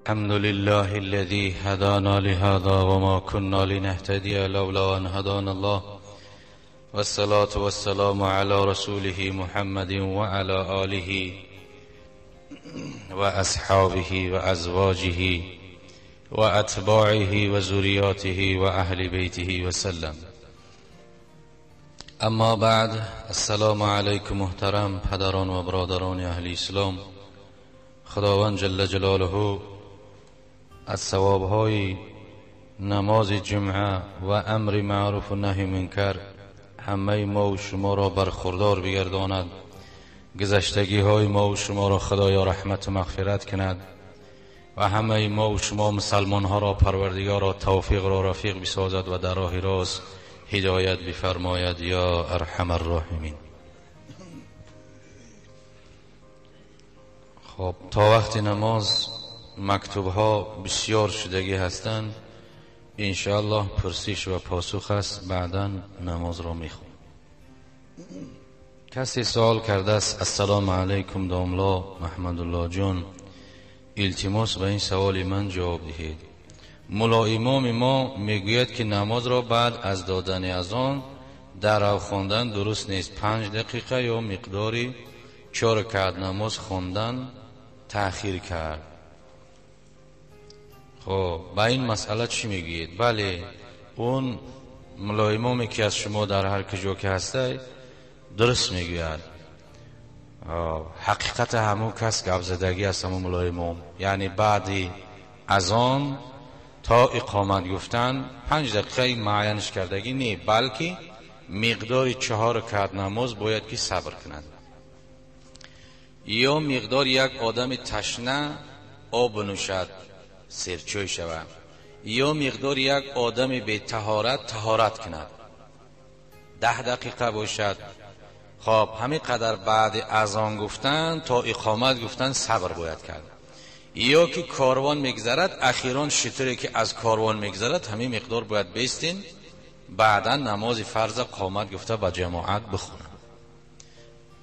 الحمد لله الذي هدانا لهذا وما كنا لنهتدي لولا أن هدانا الله، والصلاة والسلام على رسوله محمد وعلى آله وأصحابه وأزواجه وأتباعه وذرياته وأهل بيته وسلم. اما بعد، السلام علیکم محترم پدران و برادران اهل اسلام. خداوند جل جلاله از ثوابهای نماز جمعه و امر معروف و نهی منکر همه ما و شما را برخوردار بگرداند. گذشتگی های ما و شما را خدایا رحمت و مغفرت کند و همه ما و شما مسلمان ها را پروردگار را توفیق را رفیق بسازد و در راه راست هدایت بفرماید یا ارحم الراحمین. خب تا وقت نماز مکتوب ها بسیار شدگی هستند، انشاءالله پرسش و پاسخ است، بعدا نماز را میخونیم. کسی سوال کرده است: السلام علیکم داملا محمدالله جان، التماس به این سوال من جواب دهید. ملا امام ما میگوید که نماز را بعد از دادن اذان در خواندن درست نیست، 5 دقیقه یا مقداری 4 رکعت نماز خواندن تأخیر کرد. خب با این مسئله چی میگید؟ بله، اون ملا امامی که از شما در هر کجا که هسته درست میگوید. حقیقت همون کس گپ زدگی است، همون ملا امام، یعنی بعد از آن تا اقامت گفتن 5 دقیقه معینش کردگی نی، بلکه مقدار 4 رکعت نماز باید که صبر کند، یا مقدار یک آدم تشنه آب بنوشد سرچوی شود، یا مقدار یک آدم به طهارت طهارت کند 10 دقیقه باشد. خب همین قدر بعد اذان گفتن تا اقامت گفتن صبر باید کرد. یا که کاروان میگذرد، اخیران شتری که از کاروان میگذرد همین مقدار باید بیستین، بعدا نماز فرض قامت گفته با جماعت بخونه.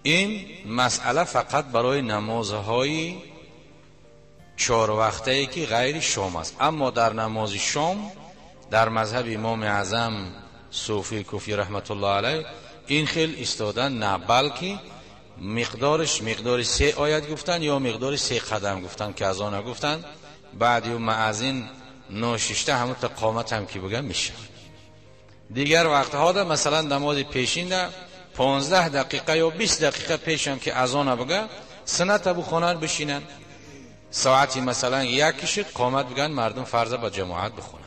این مسئله فقط برای نمازهای 4 وقته ای که غیر شام است. اما در نماز شام در مذهب امام اعظم صوفی کوفی رحمت الله علیه این خیل ایستادن نه، بلکه مقدارش مقدار 3 آیت گفتن یا مقدار 3 قدم گفتن که از آن گفتن، بعد یا معزین نوشیشته همون تا قامت هم که بگم میشه. دیگر وقتها ده مثلا نماز پیشین ده 15 دقیقه یا 20 دقیقه پیش هم که از آن بگه سنت بخونن بشینن، ساعتی مثلا 1 شد قامت بگن، مردم فرض با جماعت بخونن.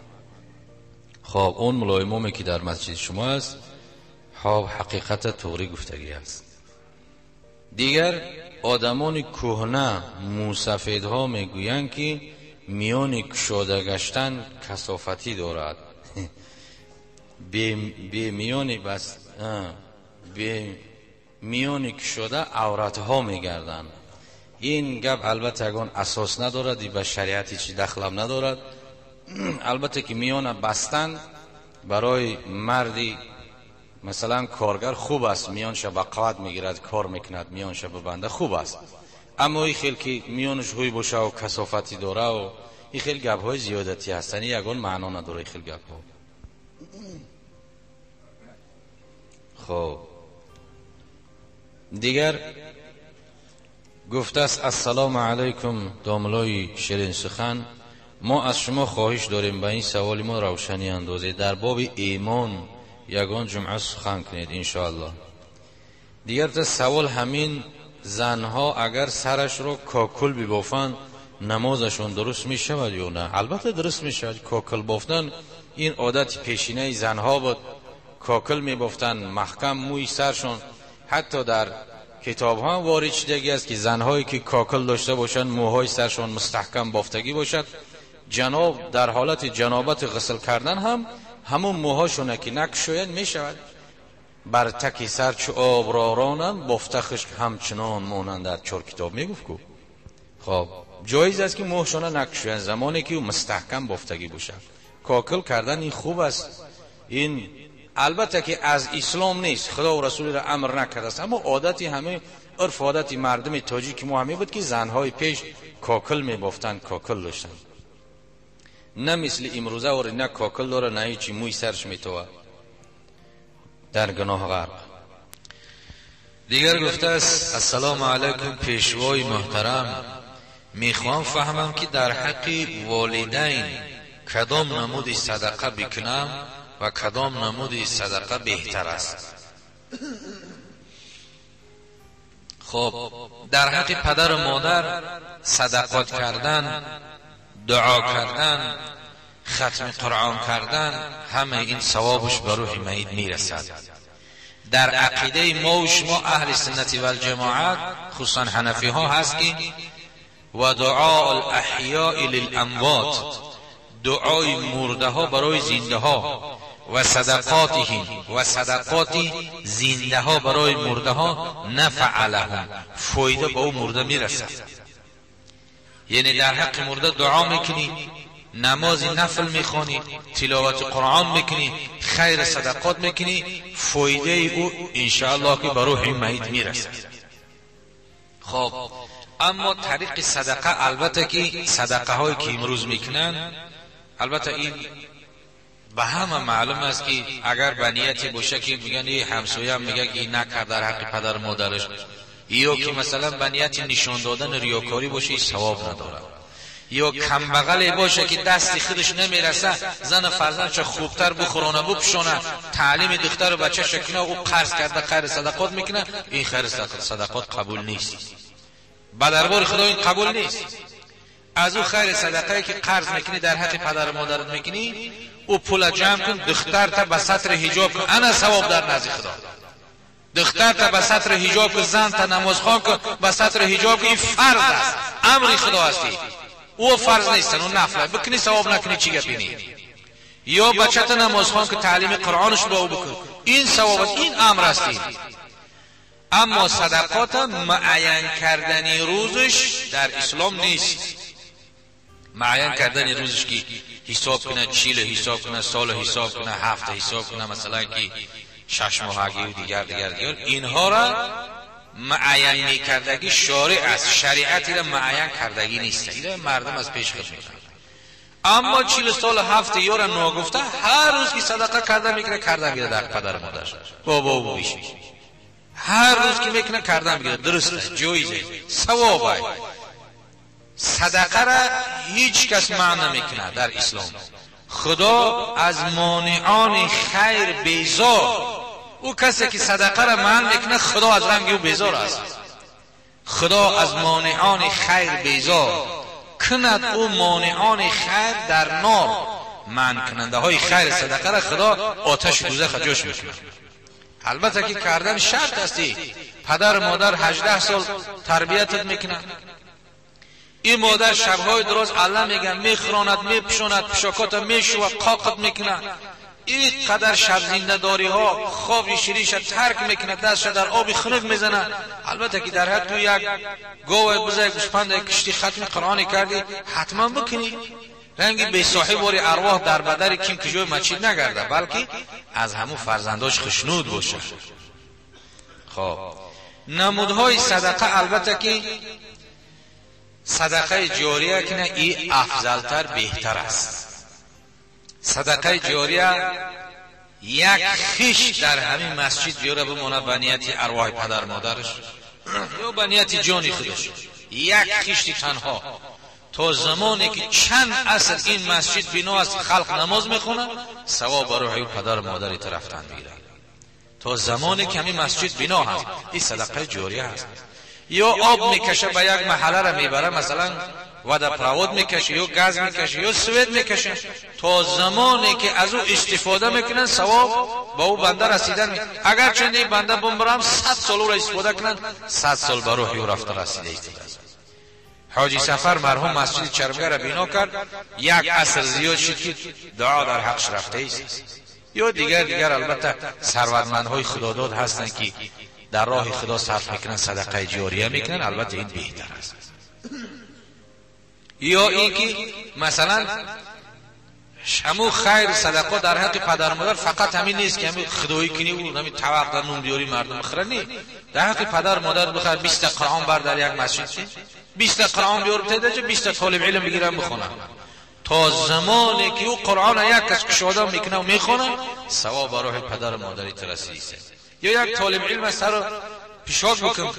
خب اون ملا امامی که در مسجد شما است، خب حقیقت طوری گفتگی است. دیگر آدمان کهنه موسفیدها میگویند که میان کشاده گشتن کثافتی دارد. به میان بس به میان کشاده عورتها میگردند. این گپ البته اگون اساس ندارد، به شریعت چی دخلم ندارد. البته که میان بستن برای مردی مثلا کارگر خوب است، میان شب قوت میگیرد کار میکند، میان شب بنده خوب است. اما این خیلی که میانش هوی باشه و کثافتی داره و این خیلی گپ های زیادتی هستن، یگان معنا نداره این خیلی گپ ها. خب دیگر گفته است: السلام علیکم داملای شیرین سخن، ما از شما خواهش داریم به این سوال ما روشنی اندازید، در باب ایمان یگان جمعه سخن کنید انشاءالله. دیگر تا سوال همین زنها اگر سرش رو کاکل ببافند نمازشون درست می شود یا نه؟ البته درست می شود. کاکل بافتن این عادت پیشینه زنها بود، کاکل می بافتن محکم موی سرشون. حتی در کتاب ها وارد شدگی است که زنهایی که کاکل داشته باشند موهای سرشون مستحکم بافتگی باشد، جناب در حالت جنابت غسل کردن هم همون موهاشونه که نکشوید می شود. بر تکی سر چو آب را رانم بافته خشک همچنان مانند، در 4 کتاب میگفت کو. خب جایز است که موهشونه نکشوید زمانی که مستحکم بافتگی باشد. کاکل کردن این خوب است، این البته که از اسلام نیست، خدا و رسول را امر نکرده است، اما عادتی همه عرف عادتی مردم تاجیک ما همه بود که زنهای پیش کاکل می بافتند، کاکل داشتند. نه مثل امروزه وری نه کاکل داره نه هیچی، موی سرش میتوه، در گناه غرق. دیگر گفته است السلام علیکم پیشوای محترم، میخوام فهمم که در حق والدین کدام نمود صدقه بکنم و کدام نمود صدقه بهتر است. خب در حق پدر و مادر صدقات کردن، دعا کردن، ختم قرآن کردن، همه این ثوابش به روح میت میرسد. در عقیده ما و شما اهل سنت و الجماعت خصوصا حنفی ها هست که و دعاء الاحیاء للاموات، دعای مرده ها برای زنده ها، و صدقاتهم و صدقات زنده ها برای مرده ها نفع لهم، فایده به او مرده میرسد. یعنی در حق مرده دعا میکنی، نماز نفل میخوانی، تلاوت قرآن میکنی، خیر صدقات میکنی، فایده او انشاءالله که به روح میت میرسد. خب اما طریق صدقه، البته که صدقه هایی که امروز میکنن، البته این به همه معلوم است که اگر به نیتی باشه که میگن این همسایه هم میگه که این نکرد در حق پدر مادرش، یا که مثلا به نیت نشان دادن ریاکاری باشه، این ثواب نداره. یا کم بغلی باشه که دست خودش نمیرسه، زن فرزندش خوبتر بخورانه بپوشانه، تعلیم دختر و بچه‌ش کنه، او قرض کرده خیر صدقات میکنه، این خیر صدقات قبول نیست. به دربار خدا این قبول نیست. از او خیر صدقه که قرض میکنی در حق پدر و مادرت میکنی، او پول جمع کن، دختر تا به ستر حجاب کن، انا ثواب در نزد خدا. دختر تا به ستر حجاب کن، زن تا نماز خوان کن، به ستر حجاب کن، این فرض است، امر خدا است. او فرض نیست، او نفله بکنی ثواب نکنی چی گپی نی. یا بچه تا نماز خوان که تعلیم قرآنش رو بکن، این ثواب است، این امر است. اما صدقات معین کردن روزش در اسلام نیست. معین کردن روزش که حساب کنه، 40 حساب کنه، سال حساب کنه، هفته حساب کنه، مثلا که 6 ماهگی و دیگر دیگر دیگر، اینها را معین میکردگی شارع است، شریعتی را معین کردگی نیست، این مردم از پیش خود میکنن. اما 40 سال هفته یارا ناگفته هر روز که صدقه کرده میکنه، کرده میگیره در پدر مادرش، بابا و بیش، هر روز که میکنه کرده میگیره، درسته، جایزه، ثوابه. صدقه را هیچ کس منع نمیکنه در اسلام. خدا از مانعان خیر بیزار. او کسی که صدقه را منع میکنه، خدا از رنگ او بیزار است. خدا از مانعان خیر بیزار کند، او مانعان خیر در نار. منع کننده های خیر صدقه را خدا آتش دوزخ جوش میکنه. البته که کردن شرط استی. پدر مادر 18 سال تربیتت میکنه، این مادر شبهای دراز الله میگه میخراند، میپشاند، پشاکات میشوه، قاقت میکنه، این قدر شب زنده داری ها، خواب شیرینش ترک میکنه، دستش در آب خنک میزنه. البته که در حد تو یک گاو بزرگ گوسفند کشتی ختم قرآن کردی، حتما بکنی. رنگ بی صاحب واری ارواح در بدر کیم که جای مسجد نگرده، بلکه از همون فرزنداش خشنود باشه. خب نمودهای صدقه، البته که صدقه جاریه که نه، ای افضلتر بهتر است. صدقه جاریه یک خیش در همین مسجد جوره بمونه به نیت ارواح پدر مادرش یا به نیت جان خودش، یک خیش تنها، تا زمانی که چند عصر این مسجد بنا است، خلق نماز میخونه، ثواب روح پدر مادری طرفتن میگیره. تا زمانی که همین مسجد بنا هست، این صدقه جاریه هست. یا آب میکشه به یک محله را میبره، مثلا водопровод میکشه، یا گاز میکشه، یا свет میکشه، تا زمانی که از او استفاده میکنن ثواب با او بنده رسیدن می. اگر چند این بنده بمبرم 100 سال او را استفاده کنن، 100 سال به روح او رفته رسیده است. حاجی سفر مرحوم مسجد چرمگه را بنا کرد، یک عصر زیاد شد که دعا در حقش رفته است. یا دیگر دیگر، البته ثروتمندهای خداداد هستند که در راه خدا صرف میکنن، صدقه جاریه میکنن، البته این بهتر است. یا اینکه مثلا همو خیر صدقه در حق پدر مادر فقط همین نیست که همین خدایی کنی و همین طبق در نون بیاری مردم بخره، نی. در حق پدر مادر بخیر 20 قرآن بر در یک مسجد، 20 قرآن بیار بتده، 20 طالب علم بگیرن بخونن. تا زمانی که او قرآن یک کس کشاده میکنه و میخونه، ثواب روح پدر و مادری ترسیده. یا یک طالب علم سر پیشاک بکن.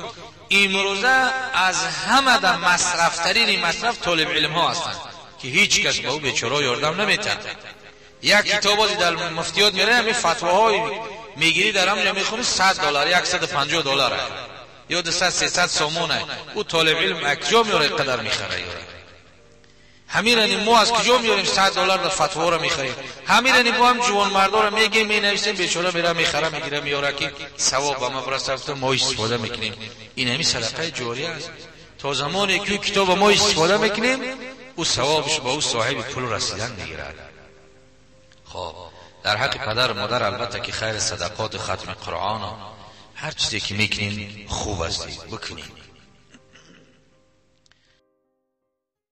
امروزه از همه در مصرف ترین مصرف طالب علم ها هستند که هیچ کس به او بیچاره یاردم نمیتن. یک کتاب در مفتیات میره، همین فتواهای میگیری در همونجا میخونی، 100 دلار، 150 دلار یا 200 300 سومونه. او طالب علم از کجا میاره قدر میخره؟ همین ما از کجا میاریم 100 دلار در فتوا رو میخریم؟ همین ما هم جوان مردا رو میگیم، می نویسیم، بیچاره میره میخره، میگیره، میاره که ثواب به ما برسه، ما استفاده میکنیم. این همین صدقه جاریه است. تا زمانی که کتاب ما استفاده میکنیم، او ثوابش با او صاحب پول رسیدن میگیرد. خب، در حق پدر و مادر البته که خیر صدقات، ختم قرآن، هر چیزی که میکنین خوب است بکنین.